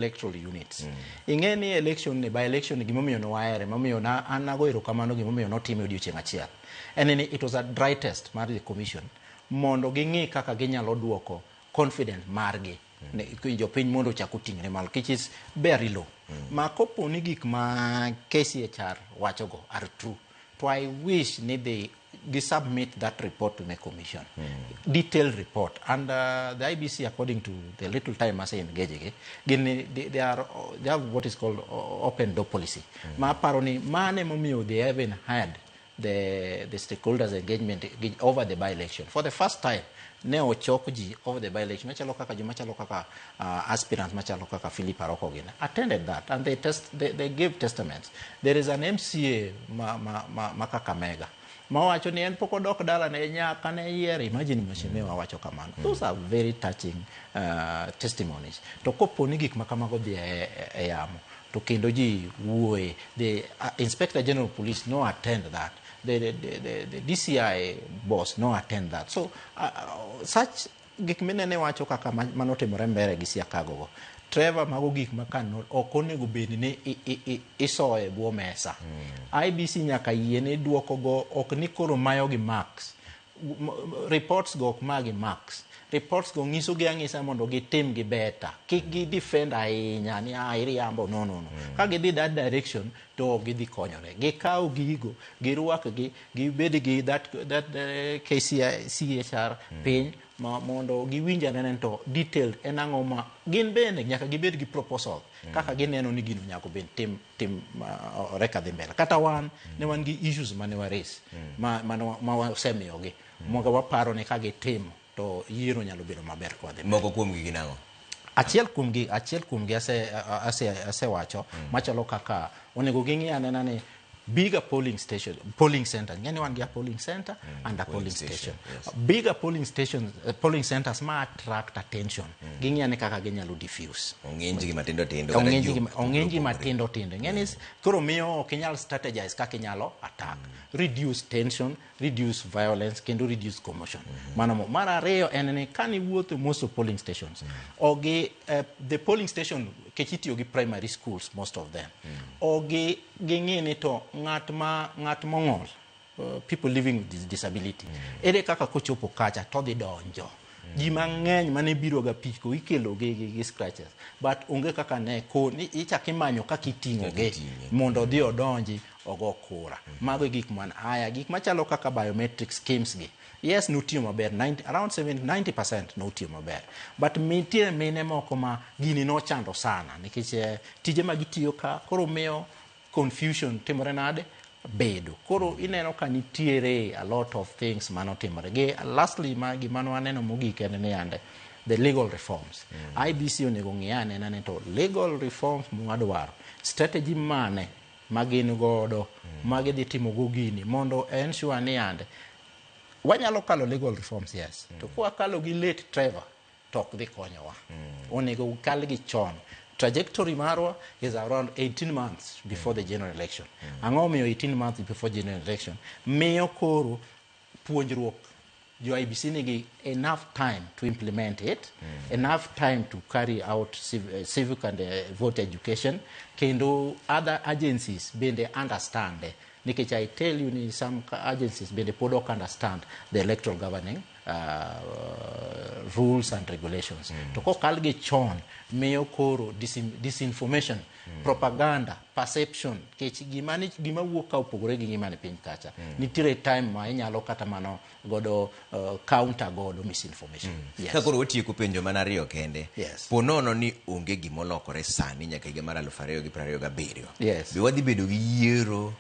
Electoral units. Ing'e ni election ni, by election ni, gimomiyo nowahere, momiyo na an nago erokamano, gimomiyo notime odiochieng' achiel en ni it was a dry test mar the commission mondo ging'i kaka ginyalo duoko confidence margi ne jopiny mondo ochak oting're malo, which is very low. Ma kopo ni gik ma KCHR wachogo are true, to I wish ni they gi submit that report to the commission, detailed report. And the IEBC, according to the little time ase engage gi gin ni they have what is called open door policy. Ma aparo ni mane momiyo they haven't had the stakeholders engagement over the by election. For the first time ne ochok ji over the by election machalo kaka joma chalo kaka aspirants machalo kaka Philip Aroko gini attended that and they gave testaments. There is an MCA ma Kakamega mawacho ni en pok odok dala ne nyaka ne yier. Imagine mheshimiwa wacho kamano. Those are very touching testimonies. To kopo ni gik ma kamago dhi e yamo to kendo ji wuoye, the Inspector General of Police no attend that, the DCI boss no attend that. So such gik minene wacho kaka manotimore mbere gi Siakago go, Trevor, mago gik ma kan ok onego bed ni isoyo e bwo mesa. IEBC nyaka yiene duoko go, ok ni koro mayo gi marks. Reports go ok magi marks. Reports go nyiso gi ang'isa mondo gitim gi better, kik gi defend ahinya ni, "Ah, iriambo." No. Ka gidhi that direction to ok gidhi konyore. Gikaw gigo, girwak gi, gibed gi that KCI, CHR piny ma, mondo giwinj anena ni to detailed en ang'o ma gin bende nyaka gibed gi proposal kaka gineno ni gino nyaka bed tim ore ka dhi mbele. Kata wan ne wan gi issues mane wa raise ma wasemiyogi mondo waparo ni ka gitimo to yiero nyalo bedo maber ka wadhi mbele. Moko kuom gi gin ang'o? Achiel kuom gi asewacho machalo kaka onego ging'i anena ni bigger polling station, polling center. Ng'e ni wan gi a polling center and a polling station. Bigger polling stations, polling centers ma attract attention, ging'i ane kaka ginyalo diffuse. Ong'inj gi matindo tindo kata ong'inj gi jok ong'inj gi mopogore. Matindo tindo. Ing'e ni koro miyo ok inyal strategize kaka inyalo attack, reduce tension, reduce violence kendo reduce commotion. Mano mar ariyo en ni kani wuotho most of polling stations ogi the polling station kech itiyo gi primary schools, most of them ogi ging'i ni to ng'at mong'ol, people living with disability, ere kaka kochopo kacha to dhi donjo. Ji mang'eny mane biro ga piko ikelo gi scratches, but onge kaka ne ko ni ichak imanyo kaka iting'o gi iting'e. Mondo odhi odonji ogo kura. Mago e gik man aya gik machalo kaka biometric schemes gi, yes, notiyo maber 90, around 70, 90% notiyo maber, but nitie mine moko ma gini nochando sana nikech tije ma gitiyo ka koro miyo confusion timore nade bedo. Koro ineno ka nitiere a lot of things manotimore gi. Lastly, ma gima nwaneno mogik en ni yande the legal reforms, IEBC onego ng'i anena ni to legal reforms mwadwaro, strategy mane ma gin godo ma gidhi timo go gini mondo ensure ni yande wanyalo kalo legal reforms. Yes, to kwakalo gi late, Trevor, to ok dhi konyowa. Onego kal gi chon. Trajectory marwa is around 18 months before the general election. Ang'o miyo 18 months before general election? Miyo koro puonjruok jo IEBC nigi enough time to implement it, enough time to carry out civic and vote education, kendo other agencies bende understand, nikech I tell you ni some agencies bende pod ok understand the electoral governing rules and regulations. To kokal gi chon miyo koro disinformation, propaganda, perception, kech gima wuok ka opogore gi gima ni piny kacha. Nitiere time ma inyalo kata mano godo counter godo misinformation. Yes. Ka koro watieko, penjo mana ariyo kende. Yes. Po nono ni onge gimolokore sani nyaka higa mar 2027, Yes. be wadhi bedo gi yiero?